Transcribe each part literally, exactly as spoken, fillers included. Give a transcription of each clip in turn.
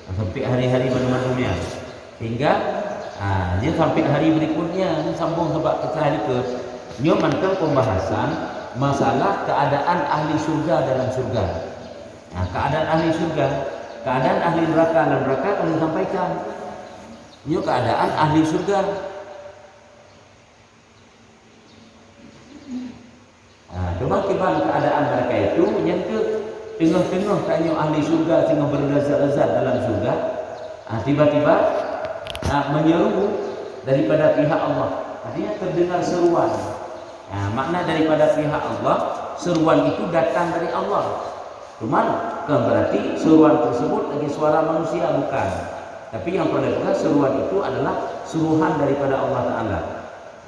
Sampai hari-hari banmandum nyan. Sehingga, ha, nyan sampai hari berikutnya, nyan sambung sabab kisah likot. Nyoe mantong pembahasan masalah keadaan ahli syurga dalam syurga. Ha, keadaan ahli syurga, keadaan ahli neraka dalam neraka akan disampaikan. Nyoe keadaan ahli syurga. Ha, cuma kiban keadaan mereka itu, nyan keuh teungoh-teungoh tanyoe ahli syurga singoh berlezat-lezat dalam syurga, ha, tiba-tiba, ha, menyeru daripada pihak Allah. Artinya terdengar seruan. Ha, makna daripada pihak Allah, seruan itu datang dari Allah. Cuman, bukan berarti seruan tersebut lagi suara manusia, bukan. Tapi yang perlu dipeugah, seruan itu adalah suruhan daripada Allah Taala.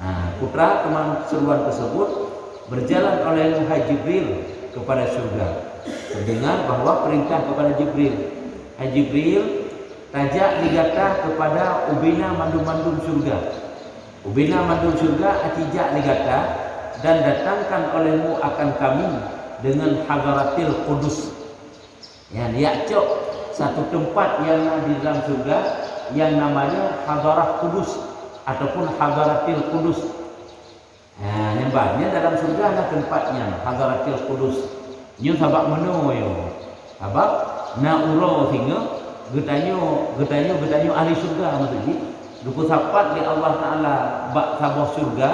Ha, putra teman seruan tersebut, "Berjalan olehmu, hai Jibril, kepada syurga." Terdengar bahwa perintah kepada Jibril, "Hai Jibril, tajak lé gata kepada ubena mandum-mandum syurga. Ubena mandum syurga aci jak lé gata dan datangkan olehmu akan kami dengan hadaratil qudus." Nyan, jak cok satu tempat yang na di dalam syurga yang namanya Hadarah Kudus ataupun Hadaratil Kudus. Ha, nyan ban, nyan dalam syurga na tempat nyan, Hadaratil Kudus. Nyoe sabab meunoe nyoe. Sabab na uroe singoh geutanyoe, geutanyoe, geutanyoe ahli syurga, maksud jih, geupeusapat lé Allah Taala bak saboh syurga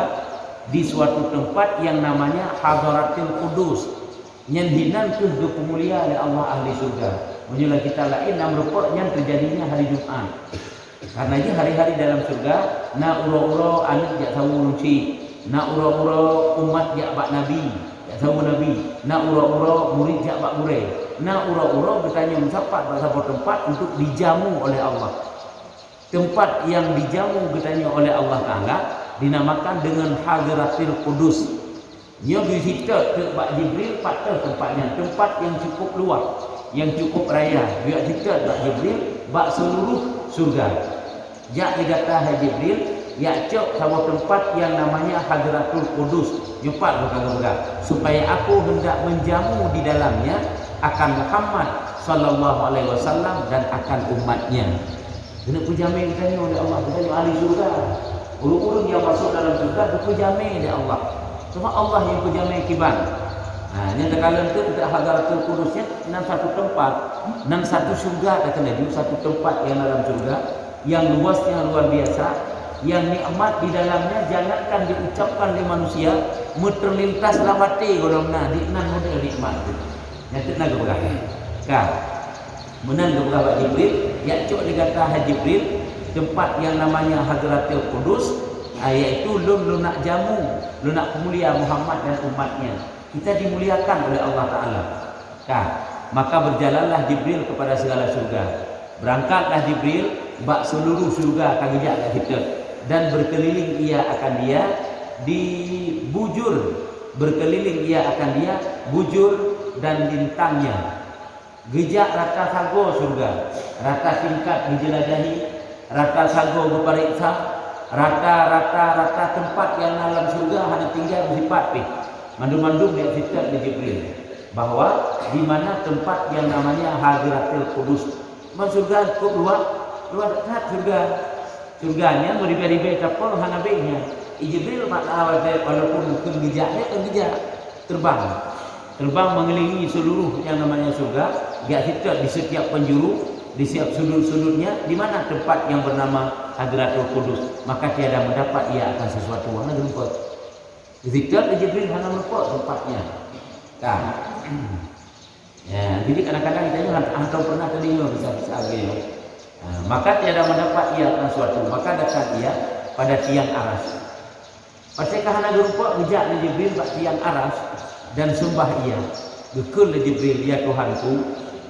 di suatu tempat yang namanya Hadaratil Kudus. Nyan hinan keuh geupeumulia lé Allah ahli syurga. Meunyoe lam kitab laén na meurumpok nyan teujadinya hari Jumat. Karena jih hari-hari dalam syurga na uroe-uroe aneuk jak saweue ureueng chik, na uroe-uroe umat jak bak nabi, jak saweue nabi, na uroe-uroe murit jak bak gurée, na uroe-uroe geutanyoe meusapat bak saboh teumpat untuk dijamu oleh Allah. Tempat yang dijamu geutanyoe oleh Allah Taala dinamakan dengan Hadratil Qudus. Nyoe geuseutôt teuk bak Jibril pat teuh teumpat nyan, teumpat yang cukup luas, yang cukup raya. Geuyue seutôt bak Jibril bak seuluruh syurga. Jak lé gata, hai Jibril, jak cok saboh teumpat yang namanya Hadratul Qudus. Nyoe pat lôn ka geupeugah, supaya aku hendak menjamu di dalamnya akan Muhammad sallallahu alaihi wasallam dan akan umatnya. Keuneuk peujamé geutanyoe lé Allah, geutanyoe ahli syurga. Ureueng-ureueng nyang masôk dalam syurga geupeujamé lé Allah. Cuma Allah nyang peujamé kiban. Ha, nyang takalon teuk bak Hadratul Qudus nyan, nan satu teumpat, nan satu syurga takalon, satu teumpat nyang dalam syurga, nyang luasnya luar biasa, nyang nikmat di dalamnya jangankan diucapkan lé manusia, meuteurlintas lam até gohlom na, di nan model nikmat tu. Nyan teuk na geupeugah. Ka. Meunan geupeugah bak Jibril, "Jak cok lé gata, hai Jibril, teumpat yang namanya Hadratil Qudus, ah, yaitu lôn, lôn nak jamu, lôn nak peumulia Muhammad dan umatnya." Kita dimuliakan oleh Allah Taala. Ka. Maka berjalanlah Jibril kepada segala syurga. Berangkatlah Jibril bak seuluruh syurga ka geujak bak geutanyoe, dan berkeliling ia akan dia di bujur, berkeliling ia akan dia bujur dan lintangnya. Geujak rata sagoe syurga, rata tingkat geujelajahi, rata sagoe geupareksa, rata, rata, rata teumpat nyang na lam syurga hana tinggai meusipat pih. Mandum-mandum geujak seutôt lé Jibril bahwa di mana tempat yang namanya Hadratil Qudus. Ban syurga kôb luwah, luwah that syurga. Syurga nyan meuribée-ribée tapong hana abéh nyan. I Jibril mak awai, walaupun kheun geujak, dia kan geujak. Terbang. Terbang mengelilingi seluruh yang namanya syurga, geujak seutôt di setiap penjuru, di setiap sudut-sudutnya, di mana tempat yang bernama Hadratul Qudus, maka tiada mendapat ia akan sesuatu. Hana geureumpok. Geuseutot lé Jibril hana meurumpok tempatnya. Ka. Ya, jadi kadang-kadang kita ni han-, hantom pernah terdengar kisah-kisah lagèe nyoe. Ha, maka tiada mendapat ia akan suatu, maka datang ia pada tiang aras. Patéh ka hana geureumpok, geujak lé Jibril bak tiang aras dan seumbah ia. Geukheun lé Jibril, "Ya Tuhanku,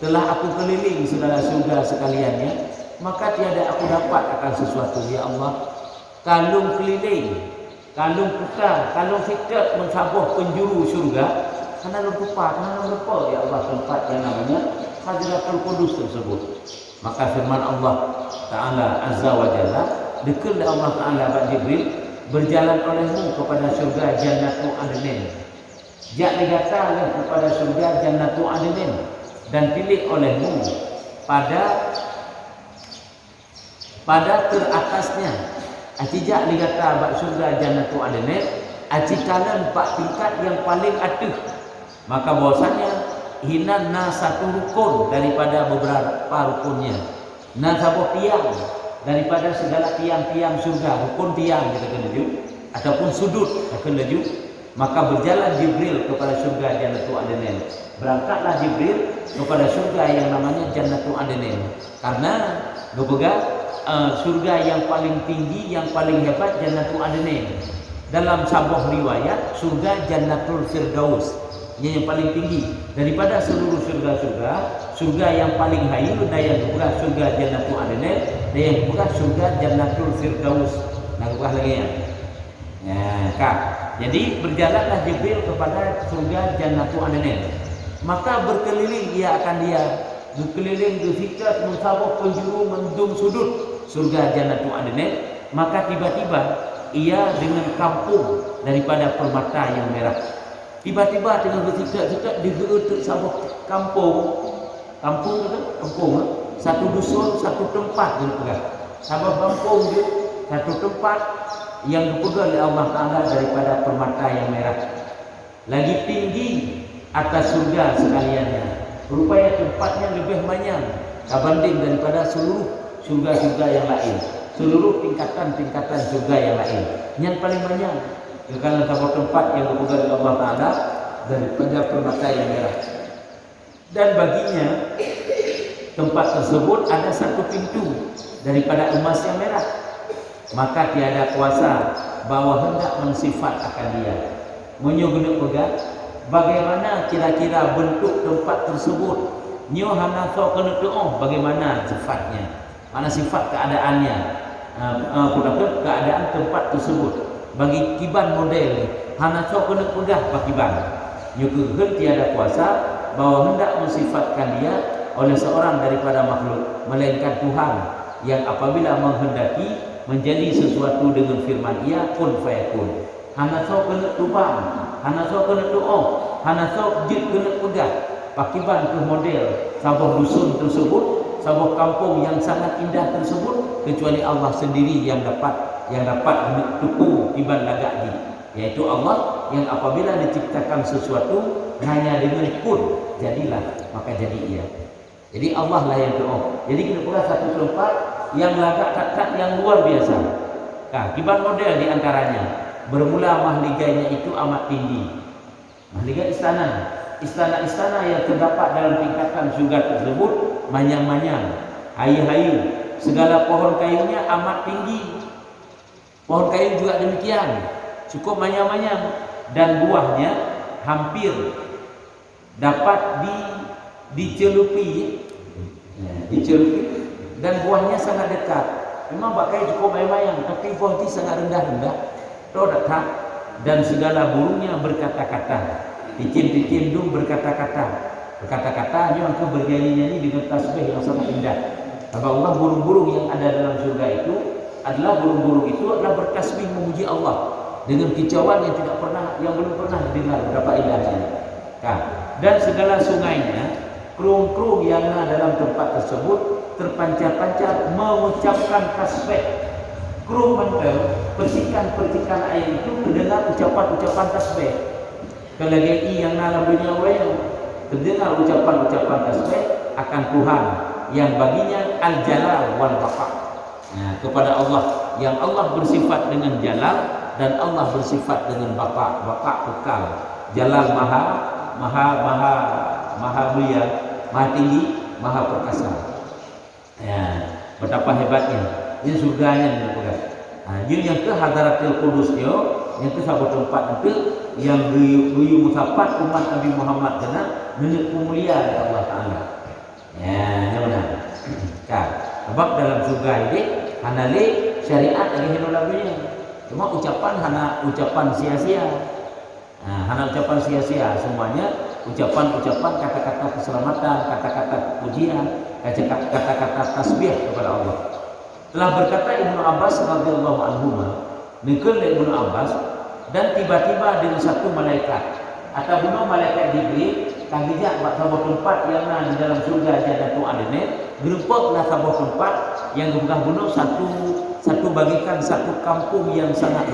telah aku keliling segala syurga sekaliannya, maka tiada aku dapat akan sesuatu, ya Allah." Ka lôn keuliléng, ka lôn puta, ka lôn seutôt meusaboh peunjuru syurga, hana lôn tupat, hana lôn rumpok, ya Allah, teumpat nyang namanya Hadratul Qudus teusebut. Maka feureuman Allah Ta'ala Azza wa Jalla, geukheun lé Allah Ta'ala bak Jibril, "Berjalan olehmu kepada syurga Jannatu Adnin." Jak lé gata lheueh keupada syeuruga Jannatu Adnin, dan tilék olehmu pada, pada teratasnya. Aci jak lé gata bak syeuruga Jannatu Adnin, aci kalon bak tingkat nyang paleng ateueh. Maka bahwasanya hinan na satu rukun daripada beberapa rukunnya. Na saboh tiang daripada segala tiang-tiang syeuruga, rukun tiang kita kena laju, ataupun sudut kita kena laju. Maka berjalan Jibril kepada syeuruga Jannatu Adnin. Berangkatlah Jibril kepada syeuruga yang namanya Jannatu Adnin. Karena geupeugah, eh, syeuruga yang paling tinggi, yang paling hebat Jannatu Adnin. Dalam saboh riwayat, syeuruga Jannatul Firdaus. Nyan nyang paling tinggi daripada seluruh syeuruga-syeuruga. Syeuruga yang paling hayeu na nyang geupeugah syeuruga Jannatu Adnin, na nyang geupeugah syeuruga Jannatul Firdaus. Na geupeugah lagée nyan. Nah, ka. Jadi, berjalanlah Jibril kepada syeuruga Jannatu Adnin. Maka berkeliling ia akan dia, geukeliling geusikat meusaboh penjuru mandum sudut syeuruga Jannatu Adnin. Maka tiba-tiba ia dengan kampung daripada permata yang merah. Tiba-tiba teungoh geusikat-sikat, digeuteuk saboh kampung. Kampung tu, kampung, eh? Satu dusun, satu tempat, dia peugah. Saboh kampung tu, satu tempat yang dipeugah oleh Allah Taala daripada permata yang merah. Lagi tinggi atas surga sekaliannya. Rupanya tempatnya lebih manyang tabanding daripada seluruh surga-surga yang lain. Seluruh tingkatan-tingkatan surga yang lain. Nyan paling manyang. Kerana saboh tempat yang dipeugah oleh Allah Taala daripada permata yang merah. Dan baginya, tempat tersebut ada satu pintu daripada emas yang merah. Maka tiada kuasa bahwa hendak mensifat akan dia. Meunyoe keuneuk peugah, bagaimana kira-kira bentuk tempat tersebut? Nyoe hana soe keuneuk teuoh bagaimana sifatnya. Mana sifat keadaannya, eh, eh, peue takheun keadaan tempat tersebut. Bagi kiban model ni, hana soe keuneuk peugah pakiban. Nyoe keuh tiada kuasa bahwa hendak mensifatkan dia oleh seorang daripada makhluk, melainkan Tuhan yang apabila menghendaki menjadi sesuatu dengan firman Ia, kun fayakun. Hana soe keuneuk tubang, hana soe keuneuk teuoh, hana soe jeuet keuneuk peugah pakiban keuh model saboh dusun tersebut, saboh kampung yang sangat indah tersebut, kecuali Allah sendiri yang dapat, yang dapat geuneuk teupeue kiban lagak jih, yaitu Allah yang apabila diciptakan sesuatu hanya dengan kun, jadilah, maka jadi ia. Jadi, Allah lah nyang teuoh. Jadi, keuneuk peugah satu teumpat nyang lagak that-that nyang luar biasa. Ka, kiban model di antaranya. Bermula mahligai nyan itu amat tinggi. Mahligai istana. Istana-istana yang terdapat dalam tingkatan syurga tersebut manyang-manyang, hayeu-hayeu. Segala pohon kayunya amat tinggi. Pohon kayu juga demikian, cukup manyang-manyang, dan buahnya hampir dapat di, dicelupi, ya, dicelupi, dan buahnya sangat dekat. Memang bak kayu cukup manyang-manyang, tapi buah jih sangat rendah-rendah. Toh that, dan segala burungnya berkata-kata. Cicém-cicém dum berkata-kata. Berkata-kata, nyoe keuh bernyanyi-nyanyi dengan tasbih yang sangat indah. Sabab Allah, burung-burung yang ada dalam surga itu adalah, burung-burung itu adalah bertasbih memuji Allah dengan kicauan yang tidak pernah, yang belum pernah didengar, betapa indahnya. Kan? Dan segala sungainya, krueng-krueng yang na dalam tempat tersebut terpancar-pancar mengucapkan tasbih. Krueng mantong, percikan-percikan air itu terdengar ucapan-ucapan tasbih. Keu lagée ié nyang na lam donya uroe nyoe, teudeungoe ucapan-ucapan tasbih akan Tuhan nyang baginya Al-Jalal wal Baqa. Nah, kepada Allah, yang Allah bersifat dengan jalal dan Allah bersifat dengan baqa. Baqa kekal. Jalal maha, maha, maha, maha mulia, maha tinggi, maha perkasa. Ya, betapa hebatnya. Ini surga nyan, dia peugah. Ha, nyoe nyang keu Hadaratul Qudus nyoe, nyang keu saboh teumpat enteuk nyang geuyue, geuyue meusapat umat Nabi Muhammad keunan, neuk peumulia lé Allah Taala. Ya, nyoe meunan. Ka, sebab dalam surga ini hana lé syariat lagée hinoe lam donya. Cuma ucapan hana ucapan sia-sia. Nah, hana ucapan sia-sia, semuanya ucapan-ucapan, kata-kata keselamatan, kata-kata pujian, kata-kata tasbih kepada Allah. Telah berkata Ibnu Abbas radhiyallahu anhuma, neukheun lé Ibnu Abbas, dan tiba-tiba dengan satu malaikat, atau bunoe malaikat Jibril, ka geujak bak saboh teumpat nyang na di dalam surga Jannatu Adnin, Geureumpok na saboh teumpat nyang geupeugah bunoe satu, satu bagaikan satu kampung yang sangat